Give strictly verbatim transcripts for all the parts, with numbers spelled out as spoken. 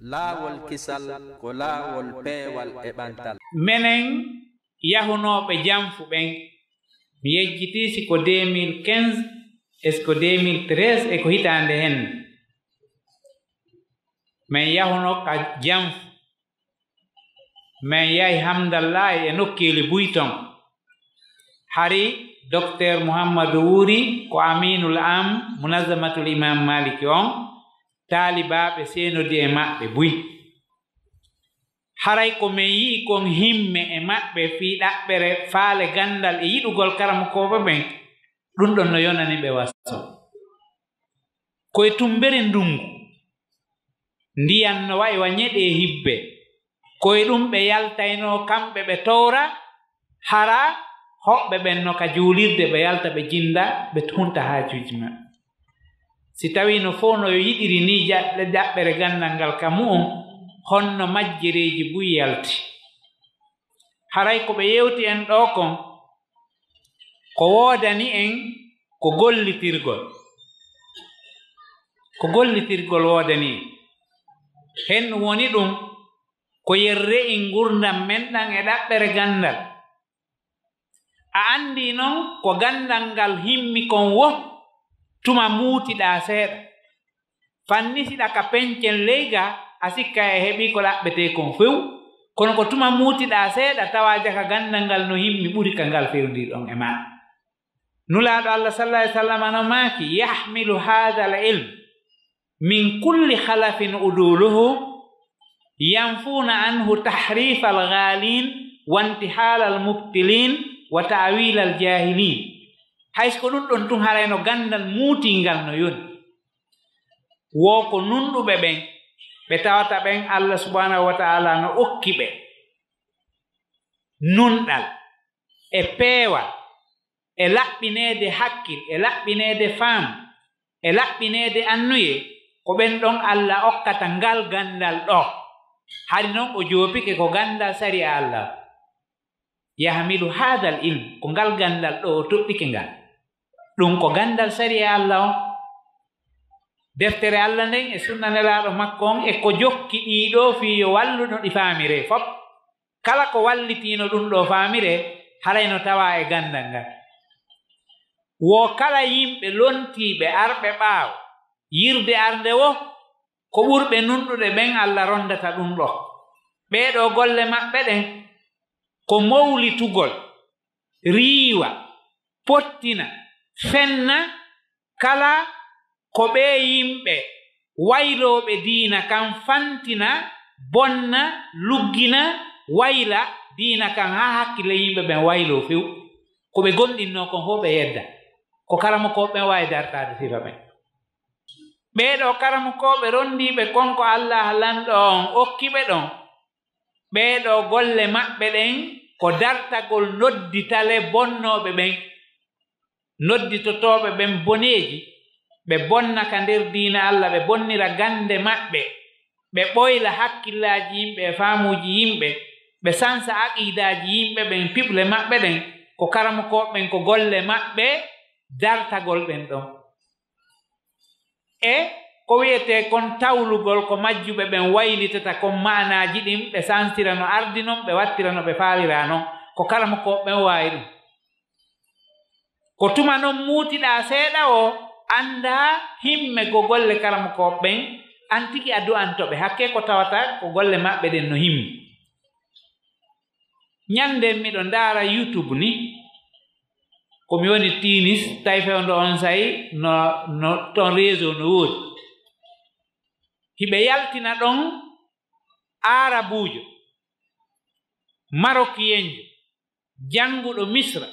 Laawol kisal ko laawol peewal e ɓantal. Menen yahunooɓe Janfu ɓen, mi yejjitii si ko deux mille quinze e si ko deux mille treize e ko hitaande hen. Men yahuno ka Janfu. Men yahi Hamdallahi e nokkeeli buy ton. Hari Dokteer Muhammadu Wuuri ko Aminul Am Munazamatul Imam Maliki on, taalibaaɓe seenodi e maɓɓe buy. Haray ko men yi'i kon himme e maɓɓe fii ɗaɓɓere faale ganndal e yiɗugol karamokooɓe ɓen, ɗun ɗon no yonani ɓe waso. Ko e tummbere ndunngu, ndiyan no wa'i wa ñeɗe e hibbe. Ko e ɗun ɓe yaltaynoo kamɓe ɓe towra, hara hoɓɓe ɓen no ka juulirde ɓe yalta ɓe jinnda, ɓe hunta haajuuji maɓɓe. Si tawiino fow no yo yiɗiri nii ja-, ɗaɓɓere ganndal ngal ka mu'un, honno majjereeji buy yalti? Haray ko ɓe yewti en ɗoo kon, ko woodani en ko gollitirgol. Ko gollitirgol woodani en. Hen woni ɗun ko yen re'i ngurndan men ɗan e ɗaɓɓere ganndal. A anndii non ko ganndal ngal himmi kon wo tuma muutiɗaa seeɗa. Fannisiɗa ka pencen ley ga, a sikka e heɓii ko ɗaɓɓetee kon few. Kono ko tuma muutiɗaa seeɗa, tawaa jaka ganndal ngal no himmi ɓuri ka ngal fewndirɗon e maa. Nulaaɗo Allah sallallahu alaihi wasallam no maaki, "Yahmilu hadha al-ilm min kulli khalafin uduluhu, yanfuna anhu tahrif al-ghalin, wa intihal al-mubtilin, wa ta'wil al-jahilin." Hay si ko ɗun ɗon tun, harayno ganndal muutingal no yoni. Wo ko nunɗuɓe ɓen, ɓe tawata ɓen Allah subhanahu wa ta'ala no okki ɓe nunɗal e peewal e laɓɓineede hakkil e laɓɓineede faam e laɓɓineede annuye, ko ɓen ɗon Allah okkata ngal ganndal ɗoo. Hari non o joopike ko ganndal sariya Allah. Yahmilu hadha al-ilm, ko ngal ganndal ɗoo o toɗɗike ngal. Ɗun ko ganndal sariya Allah on. Deftere Allah nden e sunna Nelaaɗo makko on e ko jokki ɗii ɗoo fii yo wallu no ɗi faamiree fow. Kala ko wallitiino ɗun ɗoo faamiree, haray no tawaa e ganndal ngal. Wo kala yimɓe lontiiɓe arɓe ɓaawo, yirde arnde wo, ko ɓurɓe nunɗude ɓen Allah ronndata ɗun ɗoo. Ɓee ɗoo golle maɓɓe ɗen ko mowlitugol, riiwa, pottina, fenna, kala ko ɓee yimɓe waylooɓe diina kan fantina, bonna, luggina, wayla diina kan haa hakkille yimɓe ɓen wayloo few. Ko ɓe gomɗinnoo kon fow ɓe yedda. Ko karamokooɓe ɓen waawi dartaade sifa ɓen. Ɓee ɗoo karamokooɓe ronndiiɓe kon ko Allah lanɗo on okki ɓe ɗon, ɓee ɗoo golle maɓɓe ɗen ko dartagol nodditale bonnooɓe ɓen, nodditotooɓe ɓen boneeji, ɓe bonna ka nder diina Allah, ɓe bonnira gannde maɓɓe, ɓe ɓoyla hakkillaaji yimɓe e faamuuji yimɓe, ɓe sansa aqiidaaji yimɓe ɓen, piɓle maɓɓe ɗen, ko karamokooɓe ɓen, ko golle maɓɓe dartagol ɓen ɗon. E ko wi'etee kon tawlugol ko majjuɓe ɓen waylitata kon maanaaji ɗin, ɓe sansira no ardi non, ɓe wattira no ɓe faaliraa non, ko karamokooɓe ɓen waawi ɗum. Ko tuma non muutiɗaa seeɗa o anndaa himme go golle karamokooɓe ɓen, an tigi a du'anto ɓe, hakkee ko tawata ko golle maɓɓe ɗen no himmi. Ñande miɗo ndaara YouTube ni, ko mi woni Tiinis, tawi fewndo on sa'i no, no ton réseau no woodi. Hiɓe yaltina ɗon Aarabuujo, Marokiyenjo, jannguɗo Misra.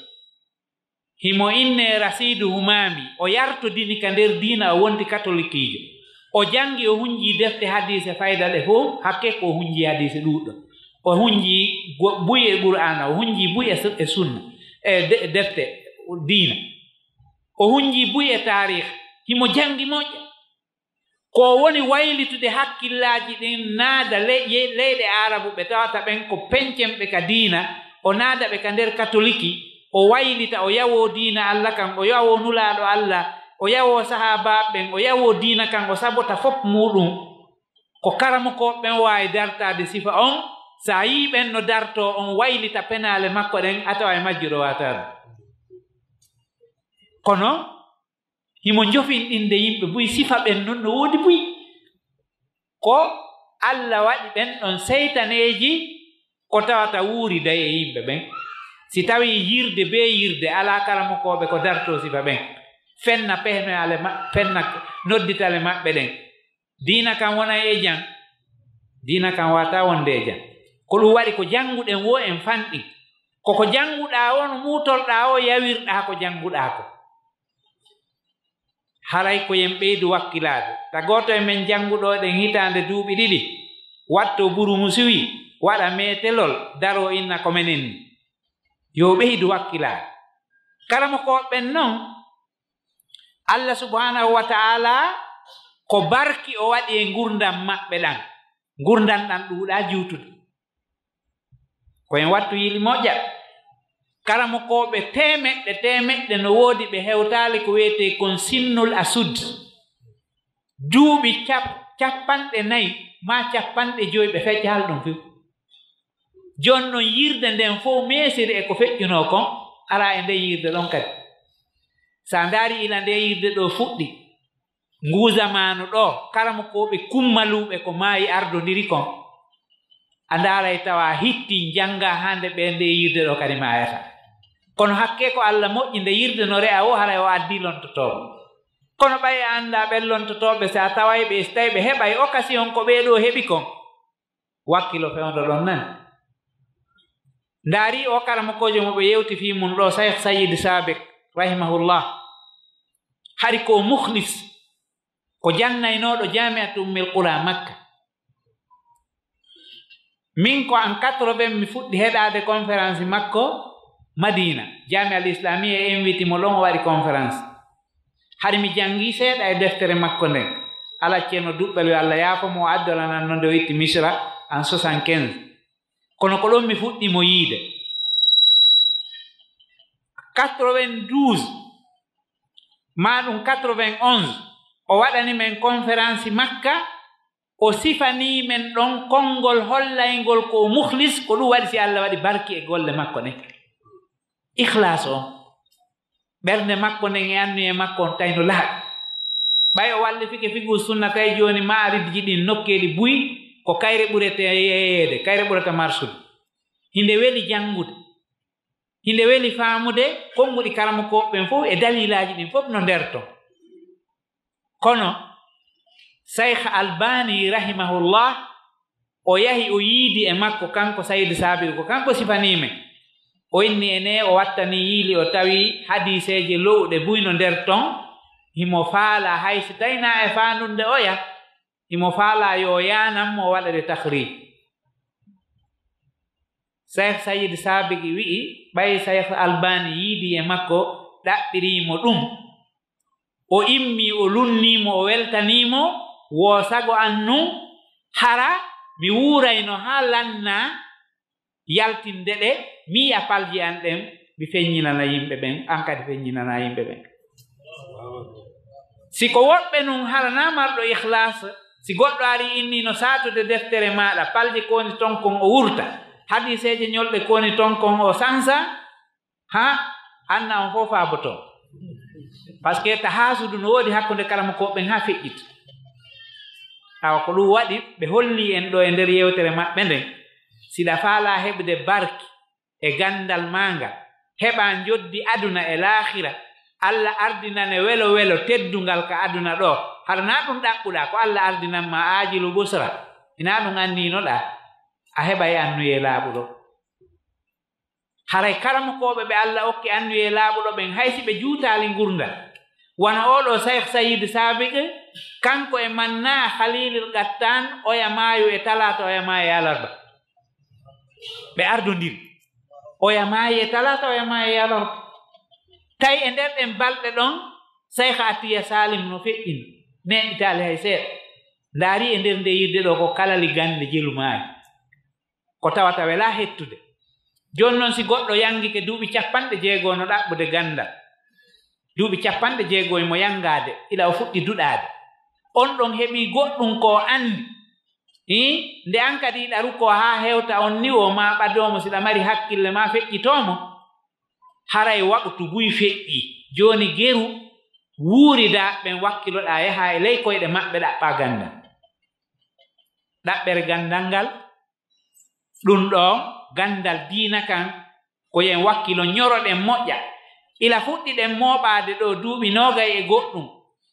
Himo innee Rasiidu Humaami, o yartodini ka nder diina, o wonti katolikiijo. O janngi, o hunjii defte hadiise fayda ɗe fow, hakke ko o hunjii hadiise ɗuuɗɗo. O hunjii go-, buy e Qur'aana, o hunjii buy e su-, e sunna, e de-, defte diina. O hunjii buy e taariikh, himo janngi moƴƴa. Ko o woni waylitude hakkillaaji ɗin naada le-, ye-, leyɗe Aarabu ɓe tawata ɓen ko pencemɓe ka diina, o naada ɓe ka nder katoliki, o waylita, o yawoo diina Alla kan, o yawoo Nulaaɗo Alla, o yawoo sahaabaaɓe ɓen, o yawoo diina kan, o sabota fop muuɗum. Ko karamokooɓe ɓen waawi dartaade sifa on, so a yii ɓen no dartoo, on waylita penaale makko ɗen, a tawa e majjuɗo waataano. Kono himo jofinɗinde yimɓe buy, sifa ɓen non no woodi buy. Ko Alla waɗi ɓen ɗon seytaneeji ko tawata wuuri day e yimɓe ɓen. Si tawii yirde bee yirde alaa karamokooɓe ko dartoo sifa ɓen, fenna pehnoyale ma-, fenna nodditale maɓɓe ɗen. Diina kan wonay e jam. Diina kan wata wonde e jam. Ko ɗum waɗi ko jannguɗen wo en fanɗi. Ko ko jannguɗaa wo no muutorɗaa wo yawirɗaa ko jannguɗaa ko. Haray ko yen ɓeydu wakkilaade. Ta gooto e men jannguɗo ɗen hitaande duuɓi ɗiɗi, watto buru musiwi, waɗa meetelol, daroo inna ko menen ni. Yo ɓeydu wakkilaade. Karamokooɓe ɓen non, Allah subhanahu wa ta'ala ko barki o waɗi e ngurndan maɓɓe ɗan. Ngurndan ɗan ɗuuɗaa juutude. Ko en wattu yili moƴƴa. Karamokooɓe teemeɗɗe, teemeɗɗe no woodi ɓe hewtaali ko wi'etee kon sinnul asud. Duuɓi cap-, cappanɗe nayi maa cappanɗe jowi ɓe feccaali ɗum few. Jooni non yirde nden fow meesiri e ko feƴƴunoo kon, araa e nden yirde ɗon kadi. So a ndaari ila nde yirde ɗo fuɗɗi, nguu zamaanu ɗo, karamokooɓe kummaluuɓe ko maayi ardondiri kon, a ndaaray tawa hittin jannga hannde ɓe nde yirde ɗo kadi maayata. Kono hakkee ko Alla moƴƴi nde yirde no re'a wo, haray o addi lontotooɓe. Kono ɓay a anndaa ɓen lontotooɓe, si a taway ɓe, si tawi ɓe heɓay occasion ko ɓee ɗo heɓi kon, wakkilo fewndo ɗon nan. Ndaari o karamokoojo mo ɓe yewti fii mun ɗo, Shaykh Sayyid Sabiq, rahimahullah. Hari ko mukhlis, ko jannaynooɗo Jami'atu Ummil Qura Makka. Min ko an quatre-vingts mi fuɗɗi heɗaade conférence makko Madina. Jami'a al Islamiyya inviti mo ɗon, o waɗi conférence. Hari mi janngi seeɗa e deftere makko nden. Alacceno Duɓɓel, yo Allah yaafo mo, o addoranan no nde o itti Misra en soixante-quinze. Kono ko ɗon mi fuɗɗi mo yiide. Quatre-vingt-douze, maa ɗum quatre-vingt-onze, o waɗani men conférence Makka, o sifanii men ɗon konngol hollayngol ko o mukhlis, ko ɗum waɗi si Allah waɗi barki e golle makko ɗen. Ikhlas o. Ɓernde makko nden e anniye makko on tawi no laaɓi. Ɓay o wallifike fiqhu sunna, tawi jooni maaridji ɗin nokkeeli buy ko kayre ɓurete yeeyeede, kayre ɓurata marsude. Hinde weli janngude, hinde weli faamude konnguɗi karamokooɓe ɓen fof e dalilaaji ɗin fof no nder ton. Kono Shaykh Albani rahimahullah, o yahi o yiidi e makko, kanko Sayyid Sabiq, ko kanko sifanii men. O inni e ne, o wattani yiili, o tawi hadiiseeje lo'uɗe buy no nder ton, himo faala hay si tawi na e faandunde oya, himo faala yo yaanan mo o waɗa ɗe takhriij. Shaykh Sayyid Sabiq wi'i, ɓay Shaykh Albani yiidi e makko, ɗaɓɓirii mo ɗum, o immi, o lunnii mo, o weltanii mo, wo sago an nun, hara mi wuurayno haa lanna yaltinde ɗe, mi yi'a palji an ɗen, mi feññinana yimɓe ɓen, an kadi feññinana yimɓe ɓen. Si ko woɓɓe nun hara na marɗo ikhlas, si goɗɗo ari inni no saatude deftere maaɗa, palje ko woni ton kon o wurta, hadiiseeje ñolɗe ko woni ton kon o sansa, ha, anna on fof faaboto. Parce que ta haasudu no woodi hakkunde karamokooɓe ɓen ha feƴƴita. Awa ko ɗum waɗi ɓe holli en ɗo e nder yewtere maɓɓe nden, siɗa faala heɓude barki e gandal maa ngal, heɓa njoddi aduna e laakhira, Allah ardinane welo welo teddungal ka aduna ɗo, hara na ɗum ɗaɓɓuɗa, ko Allah ardinan ma aajilu busra, ina ɗum anninoɗa, a heɓa e annuyee laaɓuɗo. Haray karamokooɓe ɓe Allah okki annuyee laaɓuɗo ɓen, hay si ɓe juutaali ngurndan. Wano oo ɗoo Shaykh Sayyid Sabiq, kanko e Manna Khalilil Gattaan, oya maayu e talaata, oya maayu e alarba. Ɓe ardondiri. Oya maayi e talaata, oya maayi e alarba. Tawi e nder ɗen balɗe ɗon, Shaykh Atiya Salim no feƴƴini, neeɓitaali hay seeɗa. Ndaari e nder nde yirde ɗoo ko kalali gannde jelu maayi. Ko tawata welaa hettude. Jooni non, si goɗɗo yanngike duuɓi capanɗe jeego no ɗaɓɓude ganndal, duuɓi capanɗe jeego e mo yanngaade, ila o fuɗɗi duɗaade. On ɗon heɓii goɗɗum ko o anndi, Hii, nde an kadi iɗa ruko haa hewta on niwo ma ɓadoomo, si ɗa mari hakkille ma feƴƴitoomo, haray waqtu buy feƴƴi. Jooni geru wuuri da ɓen wakkiloɗaa yaha e ley koyɗe maɓɓe ɗaɓɓa ganndal. Ɗaɓɓere ganndal ngal, ɗun ɗoo ganndal diina kan, ko yo en wakkilo ñoroɗen moƴƴa. Ila fuɗɗiɗen mooɓaade ɗoo duuɓi noogay e goɗɗun.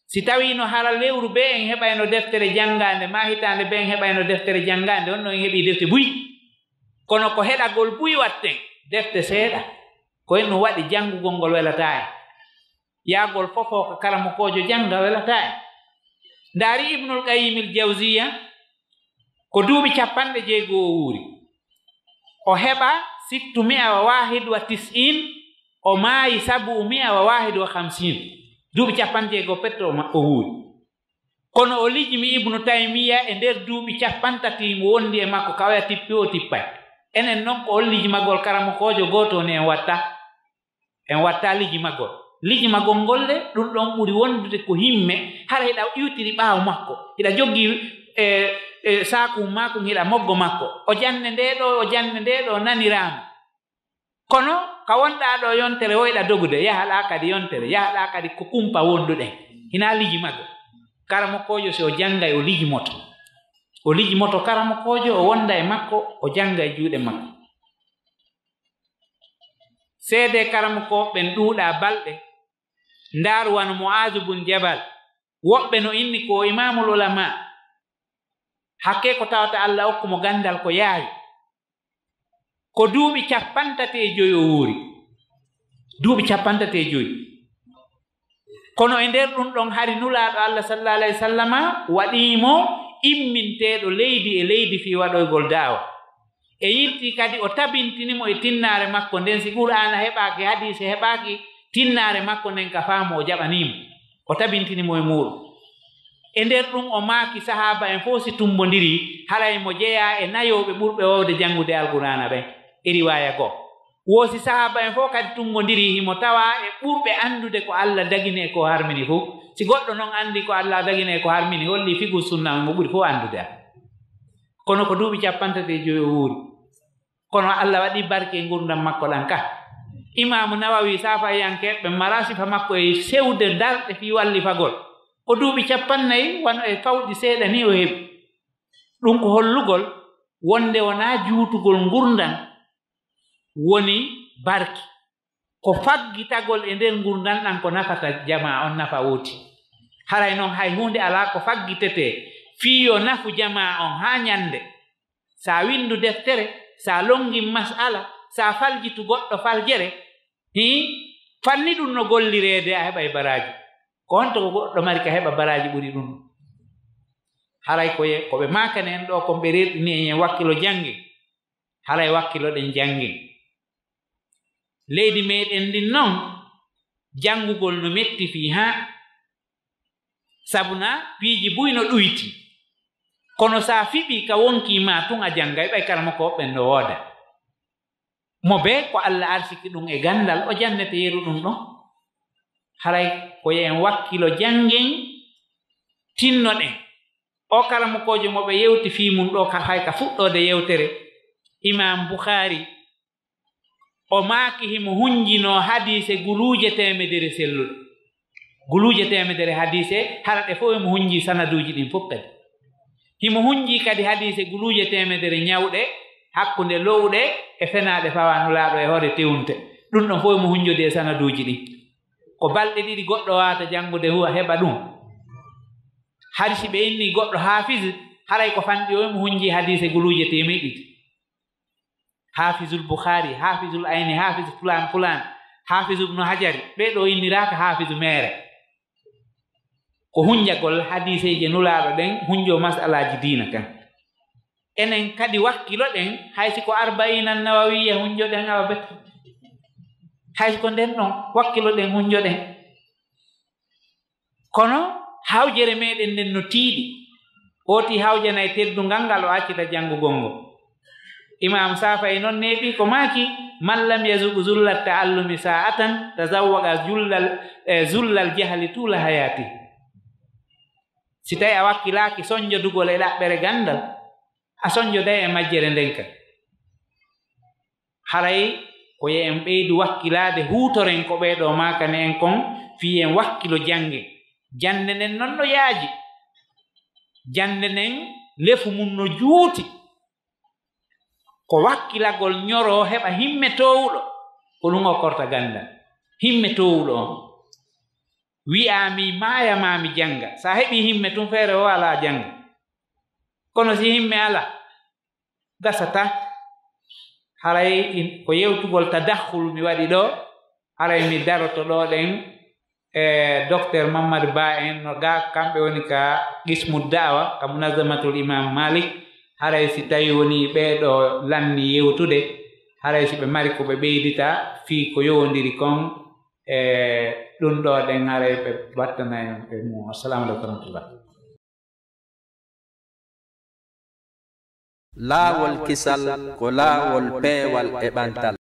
Si tawiino hara lewru bee en heɓayno deftere janngaande, maa hitaande bee en heɓayno deftere janngaande, on ɗoo en heɓii defte buy. Kono ko heɗagol buy watten, defte seeɗa. Ko en ɗun waɗi janngugol ngol welataa en. Yaagol fofoo ka karamokoojo jannga welataa en. Ndaari Ibnul Qayyimil Jawziya, ko duuɓi cappanɗe jeego o wuuri. O heɓa sittu mi'a wa waahid wa tis'in, o maayi sabu mi'a wa waahid wa khamsin. Duuɓi cappanɗe jeego petto o ma-, o wuuri. Kono o lijimi Ibnu Taymiya e nder duuɓi cappanɗe tati mo wondi e makko, ka oya tippi o tippay. Enen non ko on lijimagol karamokoojo gooto ni en watta? En watta lijimagol. Lijimagol ngol le, ɗun ɗon ɓuri wondude ko himme, hara hiɗa iwtiri ɓaawo makko. Hiɗa joggi, e, e, saaku makko, hiɗa moggo makko. O jannde nde ɗoo, o jannde nde ɗoo, naniraama. Kono ka wonɗaa ɗoo yontere, woyɗa dogude, yahaɗaa kadi yontere, yahaɗaa kadi ko kumpa wonduɗen. Hinaa lijimagol. Karamokoojo, si o janngay, o lijimoto. O lijimoto karamokoojo, o wonda e makko, o jannga e juuɗe makko. Seedee karamokooɓe ɓen ɗuuɗaa balɗe. Ndaaru wano Mu'aazu bun Jabal. Woɓɓe no inni ko Imaamul Ulamaa. Hakkee ko tawata Alla okku mo ganndal ko yaawi. Ko duuɓi cappanɗe tati e joy o wuuri. Duuɓi cappanɗe tati e joy. Kono e nder ɗun ɗon, hari Nulaaɗo Alla, sallallaahu alayhi wa sallama, waɗii mo imminteeɗo leydi e leydi fii waɗoygol da'awa. E yiltii kadi o tabintini mo e tinnaare makko nden, si Qur'aana heɓaaki, hadiise heɓaaki, tinnaare makko nden ka faamu o jaɓanii mo. O tabintini mo e muuɗum. E nder ɗun o maaki sahaaba en fow si tumbondirii, haray mo jeyaa e nayooɓe ɓurɓe wawde janngude Alqur'aana ɓen, e riwaaya goo. Wo si sahaaba en fow kadi tumbondirii, himo tawaa e ɓurɓe anndude ko Alla dagini e ko harmini fow. Si goɗɗo non anndi ko Alla dagini e ko harmini, holli fiqhu sunna on mo ɓuri fow anndude. Kono ko duuɓi cappanɗe tati e joy o wuuri. Kono Alla waɗi barke e ngurndan makko ɗan ka. Imaamu Nawawi, Saafahiyankeeɓe, mara sifa makko e sewde darɗe fii wallifagol. Ko duuɓi cappanɗe nayi, wano e fawɗi seeɗa ni o heɓi. Ɗun ko hollugol wonde wonaa juutugol ngurndan woni barke. Ko faggitagol e nder ngurndan ɗan ko nafata jamaa on nafa wooti. Haray non hay huunde alaa ko faggitetee fii yo nafu jamaa on haa ñannde. Sa winndu deftere, sa lonngi mas'ala, sa faljitu goɗɗo faljere, hii, fanni ɗun no gollireede, a heɓay baraaji. Ko honto ko goɗɗo mari ka heɓa baraaji ɓuri ɗun? Haray ko ye-, ko ɓe maakani en ɗoo kon, ɓe rerɗini en, en wakkilo jannge. Haray wakkiloɗen jannge. Leydi meɗen ndin non, janngugol no metti fii haa. Sabu na piiji buy no ɗuyti. Kono sa fiɓii ka wonkii ma tun a janngay, ɓay karamokooɓe ɓen no wooda. Mo bee ko Alla arsiki ɗun e ganndal, o jannete yeru ɗun ɗon. Haray ko yo en wakkilo janngen, tinnoɗen. O karamokoojo mo ɓe yewti fii mun ɗoo ka, hay ka fuɗɗoode yewtere, Imaam Bukhaari, o maaki himo hunjinoo hadiise guluuje teemedere selluɗe. Guluuje teemedere hadiise, hara ɗe fow himo hunjii sanaduuji ɗin fow kadi. Himo hunjii kadi hadiise guluuje teemedere ñawɗe, hakkunde lo'uɗe e fenaaɗe fawaa Nulaaɗo e hoore tewunte. Ɗun ɗon fow himo hunjodi e sanaduuji ɗin. Ko balɗe ɗiɗi goɗɗo waawata janngude huwa heɓa ɗun. Hari si ɓe inni goɗɗo haafiz, haray ko fanɗi o himo hunjii hadiise guluuje teemeɗɗe ɗiɗi. Haafizul Bukhaari, Haafizul Ayni, Haafiz fulaan fulaan, Haafiz Ibnu Hajari, ɓee ɗoo inniraaka haafizu meere. Ko hunjagol hadiiseeje Nulaaɗo ɗen, hunjoo masalaaji diina kan. Enen kadi wakkiloɗen, hay si ko Arba'iina Nawawiyya hunjoɗen awa bet. Hay si ko nden ɗon wakkiloɗen hunjoɗen. Kono hawjere meɗen nden no tiiɗi. Ooti hawjanay teddungal ngal, o accita janngugol ngol. Imaam Saafa'i non neeɓi ko maaki, "Man lam yazuq zulla ta'allumi sa'atan, tazawwaqa zullal, eh, zullal jahli tuula hayaati." Si tawi a wakkilaaki sonjodugol e ɗaɓɓere ganndal, A soñjoday e majjere nden kan. Haray ko yo en ɓeydu wakkilaade, huutoren ko ɓee ɗoo maakani en kon, fii en wakkilo jannge. Jannde nden non no yaaji. Jannde nden lefu mun no juuti. Ko wakkilagol ñoroo heɓa himme toowuɗo. Ko ɗum o korta ganndal. Himme toowuɗo on. Wi'aa mi maaya maa mi jannga. So a heɓii himme tun feere o alaa jannga. Kono si himme alaa, gasata. Haray in-, ko yewtugol tadakhul mi waɗi ɗoo. Haray mi daroto ɗoo ɗen e Docteur Mammadu Ba en, no ga kamɓe woni ka qismu da'wa, ka Munazamatul Imam Malik. Haray si tawi woni ɓee ɗoo lanni yewtude, haray si ɓe mari ko ɓe ɓeydita fii ko yowondiri kon e ɗum ɗoo ɗen, haray ɓe wattana en ɓe mum. Assalamu aleykum wa rahmatullah. Laawol kisal ko laawol peewal e ɓantal.